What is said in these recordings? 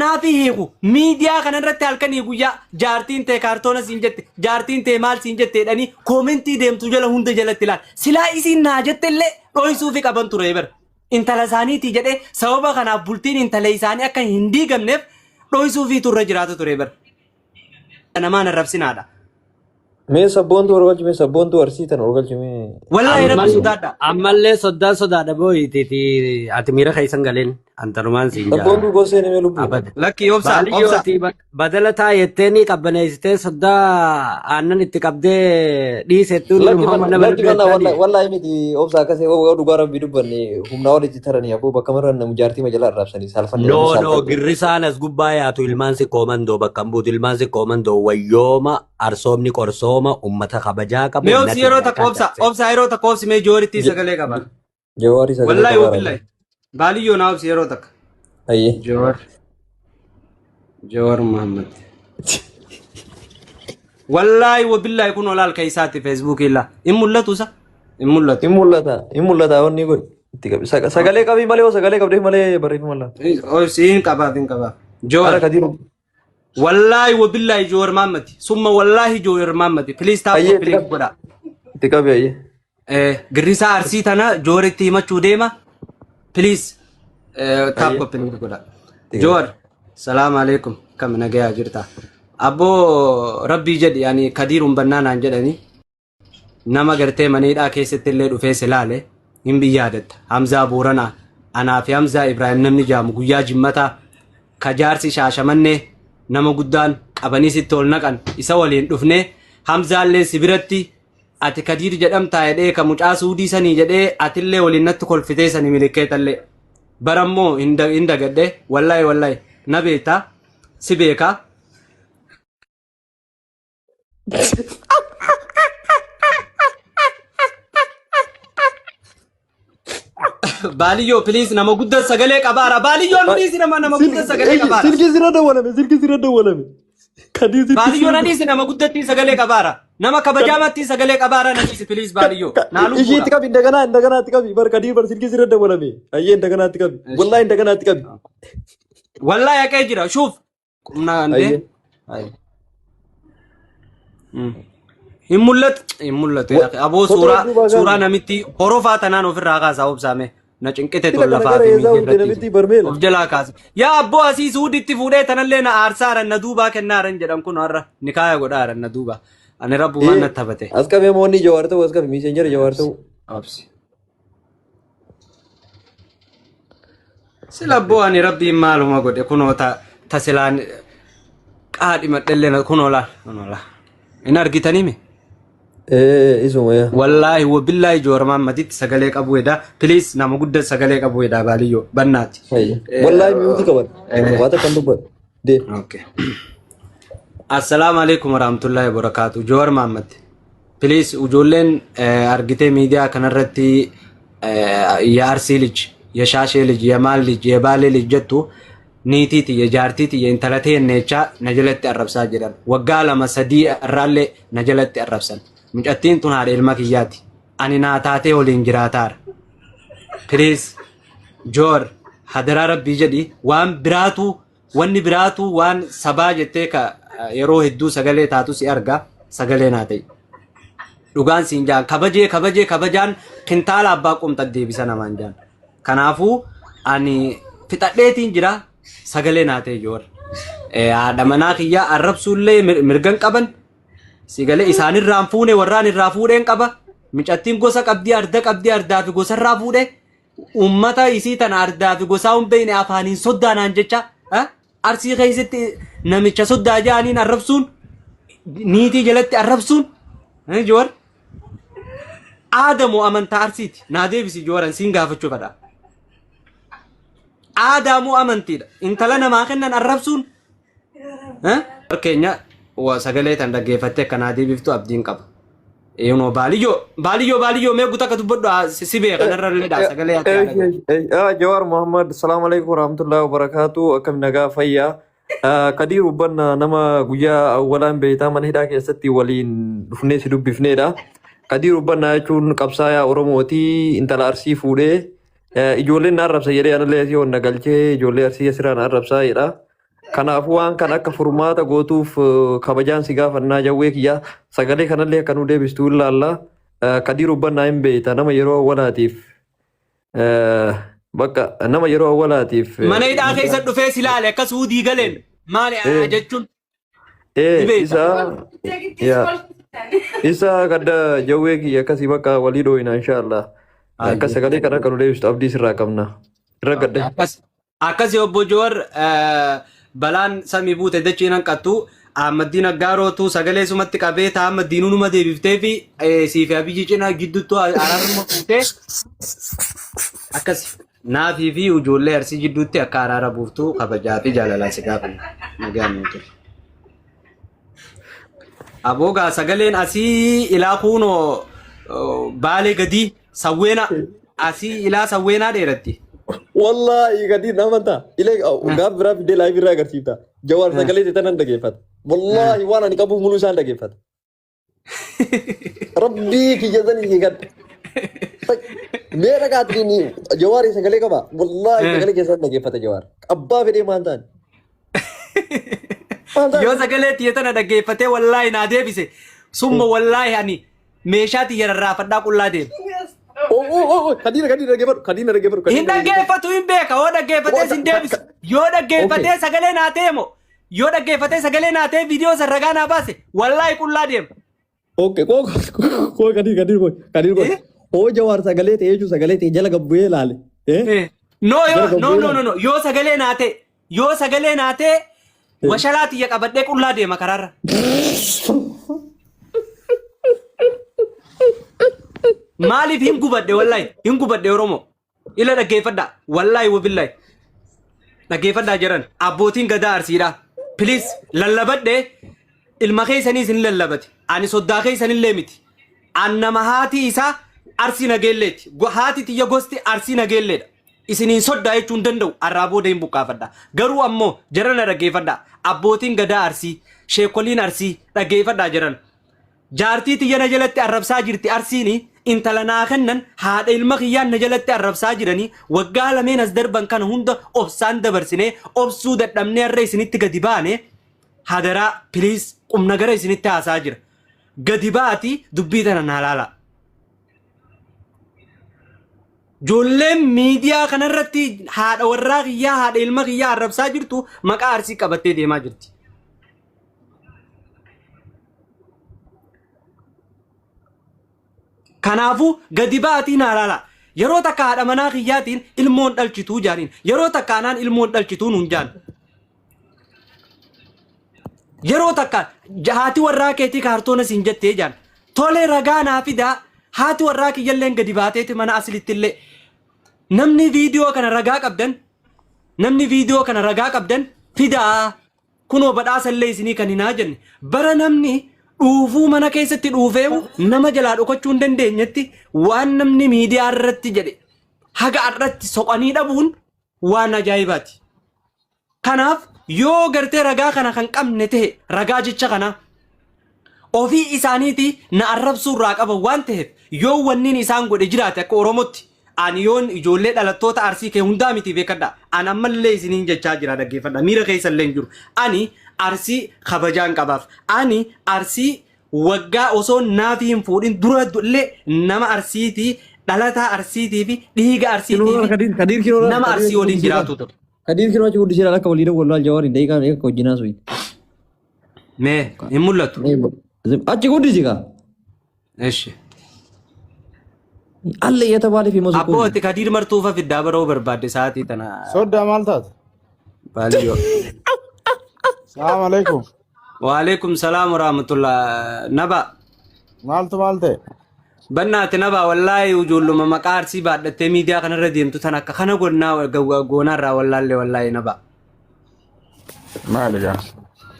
Naafi hiiku miidiyaa kana irratti halkanii guyyaa jaartiin tee kaartoona siin jette, jaartiin tee maal siin jette jedhanii koomentii deemtu jala hunda jalatti ilaal. Silaa isiin naa jette illee dhoysuufi qaban ture bara. Intala isaaniitii jedhee sababa kanaaf bultiin intala isaanii akka hin diigamneef dhoysuufiitu irra jiraata ture bara. Namaan arrabsinaadha. Mee sabboontuu ol galchi, mee sabboontuu arsii tana ol galchi mee. Wallaahi rabbi sodaadha. Ammallee soddaan sodaadha booyitiiti ati miira keessan galeen antanumaan siin jaa. Sabboontuu goseen mee lubbuu. Abada. Lakki obsa obsa. Baaliyooti badala taayettee ni qabbaneessitee soddaa aannan itti qabdee dhiisettuu ni Lakki dhuma manna nama lakki manna dubbeessaani. wallahi miti obsa akkasii yoo dhugaa rabbii dubbanne humnaa olitti taranii aboo bakka marran namu jaartii majalaa arraabsanii saalfanne No, namni no, saalfadhu. girrisaan as gubbaa yaatu ilmaan si koomandoo bakka hin buutu ilmaan si koomandoo wayyooma arsoomni qorsooma ummata kabajaa qabu Mee obsi natti yeroo takka beekaa obsa cabse. obsa yeroo takka obsi mee jooritti sagalee qaba. Jawaarii sagalee Wallaahi qabaara. wabillahi. Baaliyyoo naa obsi yeroo takka. Ayyee. Joor Joor Muhammad. Wallaahi wabillahi kun olaal keessaatti feesbuukii illaa. Hin mul'atu isa? Hin mul'atu. Hin mul'ata hin mul'ata wanni kun itti qabi sagalee qabii malee yoo sagalee qabdee malee barreeffama laa. Obsi hin qabaaf hin qabaaf. Joor. Haala kadiiru. Wallaahi wabillahi Joor Muhammad. Summa wallaahi Joor Muhammad. Please taap Ayyee itti please qabi godha. itti qabi ayyee. Girrisaa Arsii tana Jooritti himachuu deema. Please taap Ayyee copy godha. itti qabi. Joor, salaam alaikum. Kam nagayaa jirta. Abboo rabbii jedhi ani kadiiruun bannaa naan jedhani nama gartee maniidhaa keessatti illee dhufee si laale hin biyyaadatta. Hamzaa Booranaa anaa fi Hamzaa Ibrahim namni jaamu guyyaa jimmataa ka jaarsi shaashamannee nama guddaan qabanii sitti ol naqan isa waliin dhufnee Hamzaallee si biratti ati Kadiir jedhamtaa jedhee ka mucaa suudii sanii jedhee atillee waliin natti kolfitee sanii milikeetallee barammoo hin dagadhe wallaahi wallaahi na beektaa si beekaa. Baaliyyoo please nama guddaa sagalee qabaara. Baaliyyoo nu dhiisi nama guddaa sagalee qabaara. Silkii sirra dawwalame silkii sirra dawwalame. Kadii silkii Baaliyyoo sirra na dhiisi nama guddattii sagalee qabaara. Nama kabajaamatti sagalee qabaara na dhiisi please baaliyyoo. Naa Ishii itti lubbuudha. qabi indaganaa indaganaa itti qabi bar kadii bar silkii sirra dawwalame. Ayyee indaganaa itti qabi. Wallahi indaganaa itti qabi. Wallahi haqee jira shuuf. Qumnaa andee. Ayyee. Hin mul'atu. Hin mul'atu. Wa- Aboo Foto suuraa duubaa suuraa gaafne. namitti horofaa tanaan ofirraa kaasaa obsaame. Na cinqite Sila tun kana lafaa gara fi eessaa miidhee fuute irratti. namitti barmeela. Of jalaa kaase. Yaa abboo asii suuditti fuudhee tanallee na aarsaaran na duubaa kennaaran jedhan kun har'a nikaaya godhaaran na duubaa. Ani rabbumaan Ee na taphate. as qabee moonni jawaar ta'u as qabi miisenjera jawaar ta'u. Obsi. Sila abboo ani rabbiin maaluma godhe kunoo ta ta silaan qaadhimadhellee kunoo laal kunoo laal. Hin argitanii mi? Ee isuma yaa. Wallaahi wabillaahi joormaan matitti sagalee qabu edaa. Please nama guddaa sagalee qabu edaa baaliyyoo bannaati. Wallaahi miyuutii qaban. Waa takka hin dubbadhu. Dee. Okay. Assalaamu alaikum warahmatullahi wabarakatuh. Joowar Mahammad. Please ijoolleen argitee miidiyaa kanarratti ya Arsii lij, ya Shaashee lij, ya maal lij, ya Baalee lij jettu niitii tiyya, jaartii tiyya, intala teenne jechaa na jalatti arrabsaa jedhan. Waggaa 2 3 irraallee na jalatti arrabsan. Mucattiin tun haadha ilma kiyyaati. Ani naa taatee waliin jiraataara. Please Joowar hadaraa rabbii jedhi waan biraatuu Wanni biraatu waan sabaa jettee ka yeroo hedduu sagalee taatu si arga sagalee naa ta'i. Dhugaan siin jaan kabajee kabajee kabajaan kintaala abbaa qomxa deebisa namaan jaan. Kanaafuu ani fixadheetiin jira sagalee naa ta'e joor. Haadha manaa kiyyaa arrabsuullee mirgan qaban si galee isaanirraan fuune warraan irraa fuudheen qaba. Micattiin gosa qabdii arda qabdii ardaa fi gosarraa fuudhe. Ummata isii tana ardaa fi gosaa hin beekne afaaniin soddaa naan jecha arsii keessatti namicha soddaa ja'aniin arrabsuun niitii jalatti arrabsuun joowar aada moo amantaa arsiiti naa deebisi joowaran siin gaafachuu fedha. Aadaa moo amantiidha intala namaa kennan arrabsuun Keenya sagalee tan dhaggeeffattee akka naa deebiftu abdiin qaba. Yunoo baaliyyoo baaliyyoo baaliyyoo mee guutuu akka dubbadhu si beeka narra illee dha sagalee ati haa dhagahu. Jawaar Muhammad, salaamu alaikum warahmatullahi wabarakatuh. Akkam nagaa fayyaa. Kadiir Ubbanna nama guyyaa awwalaan beektaa mana hidhaa keessatti waliin dhufnee si dubbifneedha. Kadiir Ubbannaa jechuun qabsaayaa Oromooti. Intala Arsii fuudhee ijoolleen na arrabsa jedhee anallee asii onna galchee ijoollee Arsii asirraa na arrabsaa jedha. Kanaafuu waan kan akka furmaata gootuuf kabajaan si gaafannaa jawwee kiyyaa sagalee kanallee akka nu deebistu ilaalla. Kadiir Hubbannaa hin beekta nama yeroo awwalaatiif bakka nama yeroo awwalaatiif Mana hidhaa keessa dhufee si ilaale akka suudii galeen maali jechuun ni beekta. Isa yaa isa kadda jawwee kiyya akkasii bakka walii dhooyina inshaallah. Akka sagalee kana akka nu deebistu abdii sirraa qabna. Irra gadda. Akkas akkasi obbo Joowar balaan samii buute dachee nan qattu Ahmaddiin Aggaarootu sagalee sumatti qabee ta'a Ahmaddiinuu numa deebiftee fi sii fi Abiyyi cina gidduutti araaruma fuutee akkas naafii fi ijoollee Arsii jidduutti akka araara buuftu kabajaa fi jaalalaan si gaafanna. Nagaan nuu turi. Aboogaa sagaleen asii ilaa kuunoo baalee gadii sawweena asii ilaa sawweenaa dheeratti. Wallaahi gadi nama ta'a. Ilee gaaf biraa fidee live irraa agarsiifta. Jawaar sagalee ta'e nan dhageeffata. Wallaahi waan ani qabu muluu isaan dhageeffata. Rabbii kiyya sanii si gadda. Mee dhaqaatiin Jawaar sagalee qaba. Wallaahi sagalee keessan dhageeffata Jawaar. Abbaa fedhee maal ta'an? Maal ta'an? Yoo sagalee tiyya tana dhaggeeffatee wallaahi naa deebise summa wallaahi ani meeshaa tiyya rarraafadhaa qullaa deema. Oh oh oh kadiina kadiina dhaggeeffadhu kadiina dhaggeeffadhu. Hin dhaggeeffatu hin beeka yoo dhaggeeffatee sin deebisu yoo dhaggeeffatee sagalee naa ta'e moo yoo dhaggeeffatee sagalee naa ta'e viidiyoo san ragaa naa baase wallaahi qullaa deema. Okay koo koo kadiir kadiir koo kadiir koo. Hoo Jawaar sagalee ta'ee jechuun sagalee ta'e jala gabbu'ee ilaale. Eh? No Jala yoo no gabbu'ee no no no yoo sagalee naa ta'e yoo sagalee naa ta'e washalaa tiyya qabadhee qullaa deema karaarra. Maaliif hin gubadhe wallahi hin gubadhe Oromoo. Ila dhaggeeffadhaa wallahi wabillahi dhaggeeffadhaa jiran abbootiin gadaa arsiidha. Please lallabadhe ilma keessanii isin lallabate ani soddaa keessanillee miti. An nama haati isaa arsii nageelleeti. Haati tiyya gosti arsii nageelleedha. Isiniin soddaa jechuu hin danda'u arraa booda hin buqqaafadha. Garuu ammoo jarana dhaggeeffadhaa. Abbootiin gadaa arsii, sheekoliin arsii dhaggeeffadhaa jiran. Jaartii tiyya na jalatti arrabsaa jirti arsiini intala naa kennan haadha ilma kiyyaan na jalatti arrabsaa jiranii waggaa lameen as darban kana hunda obsaan dabarsinee obsuu dadhabnee har'a isinitti gadi baane hadaraa please qumna gara isinitti haasaa jira. Gadi baati dubbii tana naa laalaa. Ijoolleen miidiyaa kanarratti haadha warraa kiyyaa haadha ilma kiyyaa arrabsaa jirtu maqaa arsii qabattee deemaa jirti. Kanaafuu gadi ba'atii naa laalaa. Yeroo takka haadha manaa kiyyaatiin ilmoon dhalchituu jaaniin. Yeroo takka anaan ilmoon dhalchituu nuun jaan. Yeroo takka haati warraa keetii kaartoona siin jettee jaan. Tole ragaa naa fidaa haati warraa kiyyalleen gadi baateeti mana asilitti Namni viidiyoo kana ragaa qabdan namni viidiyoo kana ragaa qabdan fidaa kunoo badhaasa illee isinii kan hinaa jenne bara namni dhuufuu mana keessatti dhuufeewu nama jalaa dhokachuu hin dandeenyetti waan namni miidiyaa irratti jedhe haga har'atti soqanii dhabuun waan ajaa'ibaati. Kanaaf yoo gartee ragaa kana kan qabne ta'e ragaa jecha kana ofii isaaniitii na arrabsuu irraa qaban waan ta'eef yoo wanniin isaan godhe jiraate akka Oromootti ani yoon ijoollee dhalattoota Arsii kee hundaa miti beekadha. An ammallee isiniin jechaa jira dhaggeeffadha. Miira keessa illee hin jiru. Ani Arsii kabajaan qabaaf. Ani Arsii waggaa osoo naafii hin fuudhin dura illee nama Arsiitii dhalataa Arsiitii fi dhiiga Arsiitii fi Kadiir kinoo nama Arsii waliin jiraatu ture. Kadiir kinoo achi guddisee akka walii dawwallu al jawaar daqiiqaa meeqa akka wajjin haasoo. Mee hin mul'atu. Achi guddisi kaa. Eshi. Alle የተባለ ፌመስ እኮ ነው። Abbooti Kadiir martuufa fiddaa baroo barbaadde sa'aatii tana Soddaa maal taate? baaliyyoo. Salaam alaikum. Waalaikum salaam warahmatullah. Naba. Maaltu maal ta'e? Bannaati naba wallaahi ijoolluma maqaa arsii baadhattee miidiyaa kanarra deemtu tan akka kana gonnaa goonaarraa wallaallee wallaahi naba. Maali gaa?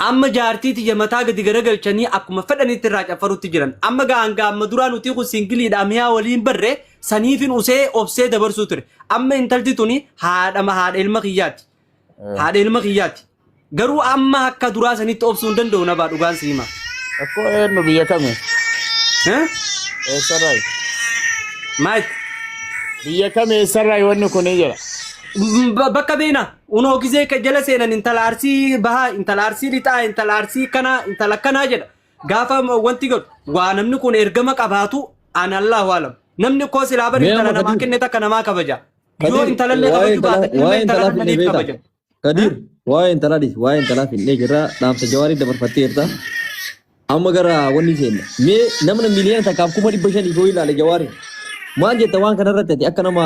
Amma jaartii tiyya mataa gadi garagalchanii akkuma fedhanitti irraa caffarutti jiran. Amma gaa hanga amma duraa nuti kun singiliidha mi'aa waliin barre saniifin usee obsee dabarsuu ture. Amma intalti tuni haadha haadha ilma kiyyaati. Haadha ilma kiyyaati. Garuu amma akka duraa sanitti obsuu hin danda'u nabaa dhugaan si hima. Akkoo eenyu biyya kami? Eh? Eessarraayi? Maal? Biyya kami eessarraayi wanni kun jedha. Bakka beena unoo gizee ka jala seenan intala Arsii bahaa, intala Arsii lixaa, intala Arsii kanaa, intala akkanaa jedha. Gaafa wanti godhu waa namni kun ergama qabaatu an Allahu alam. Namni koo silaa bar Mee intala amma namaa Kadiir kenne takka namaa kabaja. Yoo Kadiir intalallee waa'ee kabajuu intalaa baatan ilma waa'ee intala intalaa finnee kannaniif beektaa? kabaja. Kadiir waa'ee intalaa dhiisi waa'ee intalaa finnee jirra dhaamsa jawaarii dabarfatteerta. Amma gara wanni seenna. Mee namni 1,500,000 yoo ilaale jawaari maal jetta waan kanarratti ati akka nama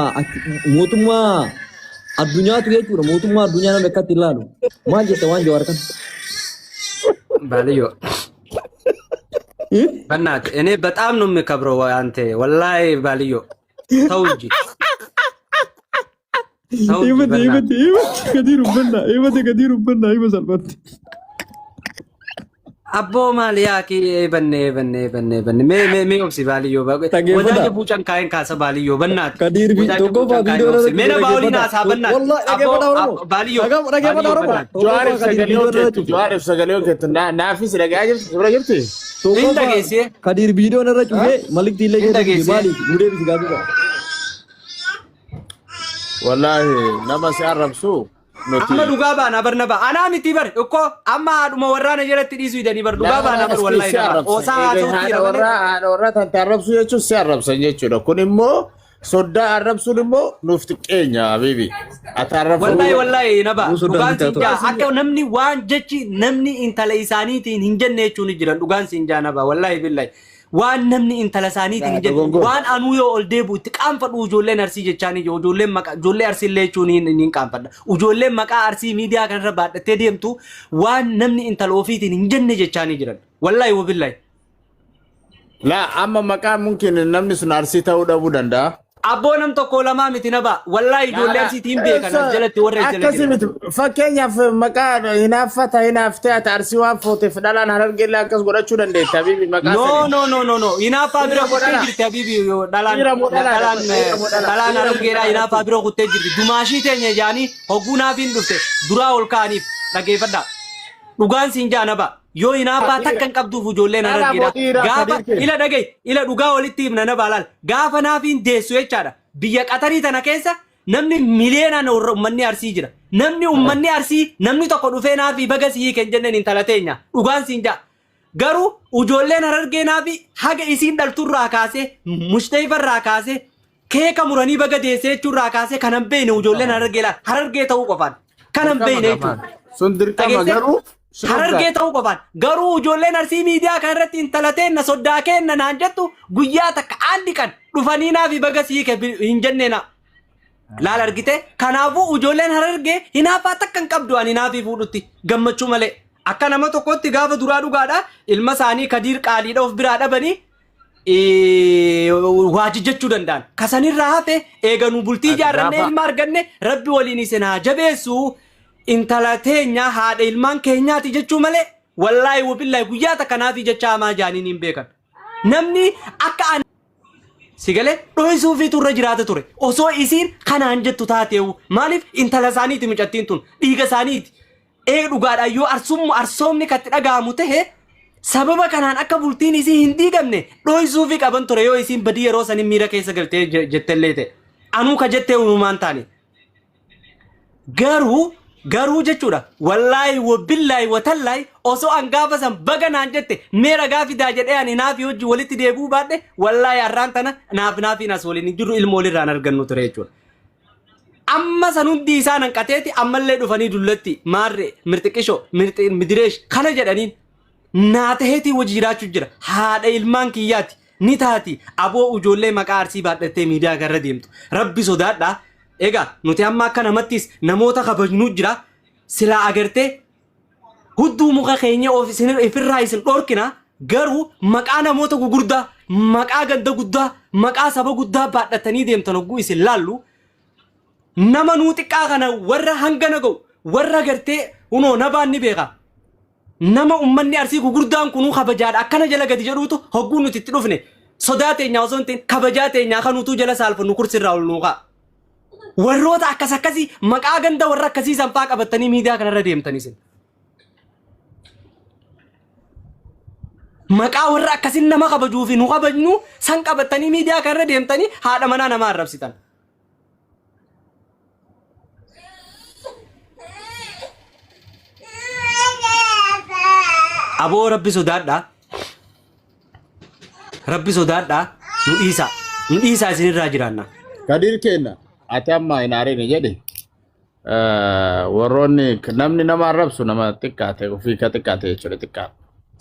mootummaa addunyaatu jechuudha mootummaa addunyaa namni akkatti ilaalu maal jetta waan jawaar kana? ባልዮ በእናትህ እኔ በጣም ነው የሚከብረው አንተ ወላሂ ባልዮ ተው እንጂ ተው እንጂ Himate በእናትህ himate himate Kadiir uffannaa himate Kadiir uffannaa hima salphatti. Abboo maali yaaki eebanne eebanne eebanne eebanne mee mee mee obsi baaliyyoo Dhaggeeffadhaa. Wadaaja buucan kaa'een kaasa baaliyyoo bannaati. Kadiir bi Wadaaja tokkoffaa buucan kaa'een viidiyoo obsi. irratti Mee na baawoliin dhaggeeffadhaa. haasaa bannaati. Wallahi Abboo dhaggeeffadhaa Oromoo. baaliyyoo Dhaggeeffadhaa baaliyyoo Oromoo. bannaati. Tokkoffaa Jawaariif Kadiir sagalee viidiyoo irratti hojjettu. cufe. Jawaariif sagalee hojjettu. Naafis dhagaa jirti. Sibira jirti. Hin Tokkoffaa dhageessee Kadiir viidiyoo irra cufe malikti illee hin keessa cufe dhageessee. maaliif nu deebisi gaafii qaba. Wallaahi nama si arrabsu nuti. Amma dhugaa baana bar naba. Anaa miti bar ikkoo amma haadhuma warraana jalatti dhiisuu hidhanii bar dhugaa baana bar wallahi Si naba. arrabsan. Oosaa Egaa haasa'utti haadha jira malee. warraa haadha warraa tante arrabsuu jechuun si arrabsan jechuudha. Kun immoo soddaa arrabsuun immoo nuuf xiqqeenya habiibi. Ati Wallahi arrabfamuu wallahi naba Nuu soddaan dhugaan bitaa siin ture. jaa akka namni waan jechi namni intala isaaniitiin hin jenne jechuun ni jiran dhugaan siin jaa naba wallahi billahi waan namni intala isaaniitiin hin jenne dogongora. waan anuu yoo ol deebi'u itti qaanfadhu ijoolleen Arsii jechaanii jiru ijoolleen maqaa ijoollee Arsii illee jechuun hin qaanfadha ijoolleen maqaa Arsii miidiyaa kanarra baadhattee deemtu waan namni intala ofiitiin hin jenne jechaanii jiran wallahi wabillahi. Laa amma maqaan mumkin namni sun Arsii ta'uu dhabuu danda'a. Abboo nam tokko lamaa miti naba wallahi ijoollee Arsiitiin beekan as jalatti warra as jala Akkasii jiran. miti. Fakkeenyaaf maqaa hinaaffata hinaaftee ati Arsii waan footeef dhalaan Harargeellee akkas godhachuu dandeetta habiibi maqaa No, saniin. no, no, no, no. Hinaaffaa bira Dhiira moo kuttee dhalaa? jirti Habibi. Yoo Dhalaan Dhiira moo dhalaadha? dhalaan Dhiira moo dhalaa? dhalaan Dhiira moo Harargeedhaa dhalaadha? hinaaffaa bira kuttee jirti. Dumaashii teenya jaanii hogguu naafiin dhufte duraa ol ka'aniif dhageeffadhaa. Dhugaan siin jaa naba. Yoo hinaaffaa takka hin qabduuf ijoolleen Dhalaa moo Harargeedhaa. dhiira Gaafa Kadiir keenya? ila dhaga'i ila dhugaa walitti himna naba laal. Gaafa naafiin deessu jechaadha. Biyya Qatarii tana keessa namni miliyeenaan uummanni Arsii jira. Namni uummanni Arsii namni tokko dhufee naafii baga si hiike hin jenneen intala teenya. Dhugaan siin jaa. Garuu ijoolleen Harargee naafi haga isiin dhalturraa kaasee mushtayfarraa kaasee keeka muranii baga deessee jechuurraa kaasee kan hin beekne ijoolleen Harargee laal Harargee ta'uu qofaan kan hin Dirqama beekne qaba. jechuudha. Sun dirqama Dhageessee garuu Harargee ta'uu qofaan garuu ijoolleen Arsii miidiyaa kan irratti intala teenna soddaa keenna naan jettu guyyaa takka aan dhiqan dhufanii naafi baga sii hiike hin jenneena. Laal argite kanaafuu ijoolleen Harargee hinaaffaa takka hin qabdu ani naafii fuudhutti gammachuu malee. Akka nama tokkotti gaafa duraa dhugaadha ilma isaanii Kadiir qaaliidha of biraa dhabanii waa jijjechuu danda'an. Kasanirraa hafe eeganuu bultii Ati ijaarrannee gaafa ilma arganne rabbi waliin isin haa jabeessu intala teenya haadha ilmaan keenyaati jechuu malee wallaahi wabillaahi guyyaa takka naafii jecha hamaa jaaniin hin beekan. Namni akka an si galee dhohisuufiitu irra jiraata ture. Osoo isiin kanaan jettu taateewu maaliif intala isaaniiti mucattiin tun dhiiga isaaniiti. Ee dhugaadhaan yoo arsummu arsoomni katti dhaga'amu tahe sababa kanaan akka bultiin isii hin diigamne dhohisuufii qaban ture yoo isiin badii yeroo sanin miira keessa galtee jettellee ta'e. Anuu ka jettee uumamaan taane. Garuu garuu jechuudha wallaahi wabillaahi watallaahi osoo an gaafa san baga naan jette mee ragaa fidaa jedhee ani naafii hojii walitti deebi'uu baadhe wallaahi har'aan tana naaf naafiin as waliin hin jirru ilmoo walirraan argannu ture jechuudha. Amma san hundi isaan hanqateeti ammallee dhufanii dullatti maarree mirxiqishoo mirxi midireesh kana jedhaniin naa taheetii wajji jiraachuu jira haadha ilmaan kiyyaati ni taati aboo ijoollee maqaa Arsii baadhattee miidiyaa garra deemtu rabbi sodaadhaa. Egaa nuti amma akka namattis namoota kabajnuu jira silaa agartee hudduu muka keenya of isin ifirraa isin dhorkina garuu maqaa namoota gugurdaa maqaa ganda guddaa maqaa saba guddaa baadhatanii deemtan hogguu isin laallu nama nuu xiqqaa kana warra hangana ga'u warra gartee hunoo nabaan ni beeka nama ummanni Arsii gugurdaan kunuu kabajaadha akkana jala gadi jedhuutu hogguu nuti itti dhufne sodaa teenyaa osoo hin ta'in kabajaa teenyaa kanuutuu jala saalfannu kursirraa ol nuu ka'a. Warroota akkas akkasii maqaa ganda warra akkasii san faa qabattanii miidiyaa kanarra deemtan isin. Maqaa warra akkasiin nama kabajuu fi nu kabajnu san qabattanii miidiyaa kanarra deemtanii haadha manaa namaa arrabsitan. Aboo rabbi sodaadhaa. Rabbi sodaadhaa. Nu dhiisaa. Nu dhiisaa isinirraa jiraanna. Kadir kenna ati amma hin aarini jedhi. Warroonni namni nama arrabsu nama xiqqaate ofii ka xiqqaate jechuudha xiqqaa.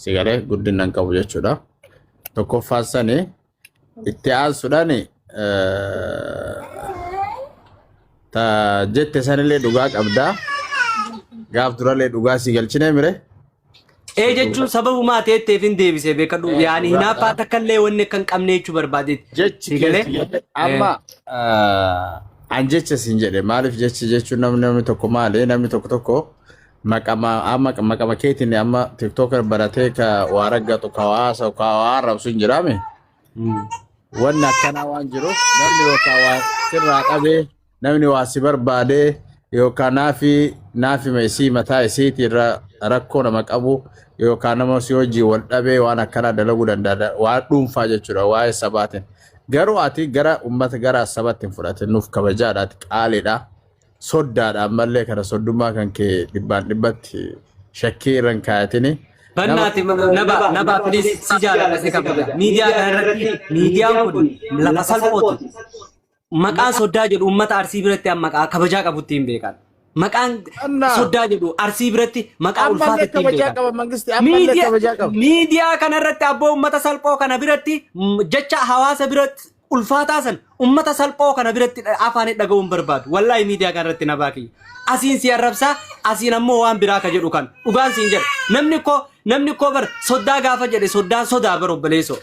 Si galee guddina hin qabu jechuudha. Tokkoffaan sani itti aansuudhaan ta jette sanillee dhugaa qabdaa. Gaaf durallee dhugaa si galchine mire. Ee jechuun sababumaa teetteef hin deebisee beekadhu. Yaani hinaaffaa takka illee wanni akka hin qabne jechuu barbaadeeti. Jechi Si galee? keessa amma an jecha siin jedhe maaliif jechi jechuun namni tokko maali namni tokko tokko maqama amma maqama keetiin amma tiktooker baratee ka waa raggatu ka waa haasa'u ka waa arrabsu hin jiraame. Wanni akkanaa waan jiruuf namni yookaan waa sirraa qabee namni waa si barbaadee yookaan naafi isii mataa isiiti irra rakkoo nama qabu yookaan nama si wajjin wal dhabee waan akkanaa dalaguu danda'a waan dhuunfaa jechuudha waa'ee sabaatiin. Garuu ati gara uummata gara sabatti hin fudhatin nuuf kabajaadha ati qaaliidha soddaadha ammallee kana soddummaa kan kee dhibbaan dhibbatti shakkii irra hin kaayatini. Bannaati naba please si jaalladha si kabaja. Miidiyaa kana irratti miidiyaan kun lafa salphooti. Maqaan soddaa jedhu uummata Arsii biratti maqaa kabajaa qabutti hin beekan. Maqaan Annaa. soddaa jedhu Arsii biratti maqaa Ammallee ulfaatatti hin kabajaa beekan. qaba mangisti ammallee kabajaa qaba. Miidiyaa kana irratti abboo uummata salphoo kana biratti jecha hawaasa biratti ulfaataa san uummata salphoo kana biratti afaan dhaga'uu hin barbaadu. Wallaahi miidiyaa kana irratti na baakiyya. Asiin si arrabsaa asiin ammoo waan biraa ka jedhu kan dhugaan siin jedha. Namni koo bar soddaa gaafa jedhe soddaan sodaa bar obboleessoo.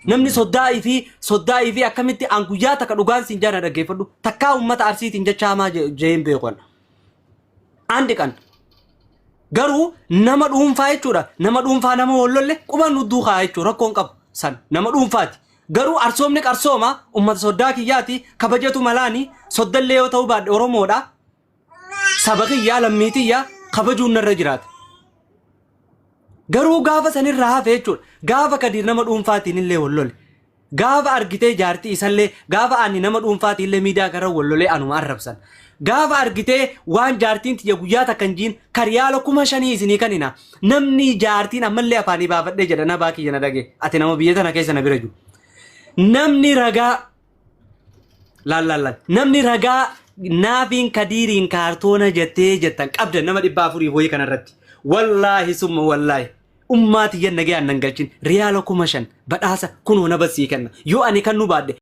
Namni soddaa fi akkamitti an guyyaa takka dhugaan siin jaana dhaggeeffadhu takkaa uummata Arsiitiin jecha hamaa jeen beekan. Andi kan garuu nama dhuunfaa jechuudha. Nama dhuunfaa nama wallolle quban nudduu kaa jechuudha rakkoon qabu san nama dhuunfaati. Garuu arsoomni qarsooma uummata soddaa kiyyaati kabajatu malaani soddallee yoo ta'uu baadhe Oromoodha. Saba kiyyaa lammii tiyyaa kabajuun narra jiraata. Garuu gaafa sanirraa hafe jechuudha. Gaafa Kadiir nama dhuunfaatiin illee wallole. Gaafa argitee jaartii isallee gaafa ani nama dhuunfaatiin illee miidiyaa gara wallolee anuma arrabsan. Gaafa argitee waan jaartiin tiyya guyyaa takka hin jiin kariyaala 5000 isinii kanina. Namni jaartiin ammallee afaanii baafadhee jedha na baakiyya na dhage. Ati nama biyya tana keessa na bira jiru. Namni ragaa laal laal laal namni ragaa naafiin Kadiiriin kaartoona jettee jettan qabdan nama 400 wayii kanarratti. Wallaahi summa wallaahi. Ummaa tiyyan nagayaan nan galchin riyaala 5000 badhaasa kunoo na basii kenna. Yoo ani kan nu baadhe.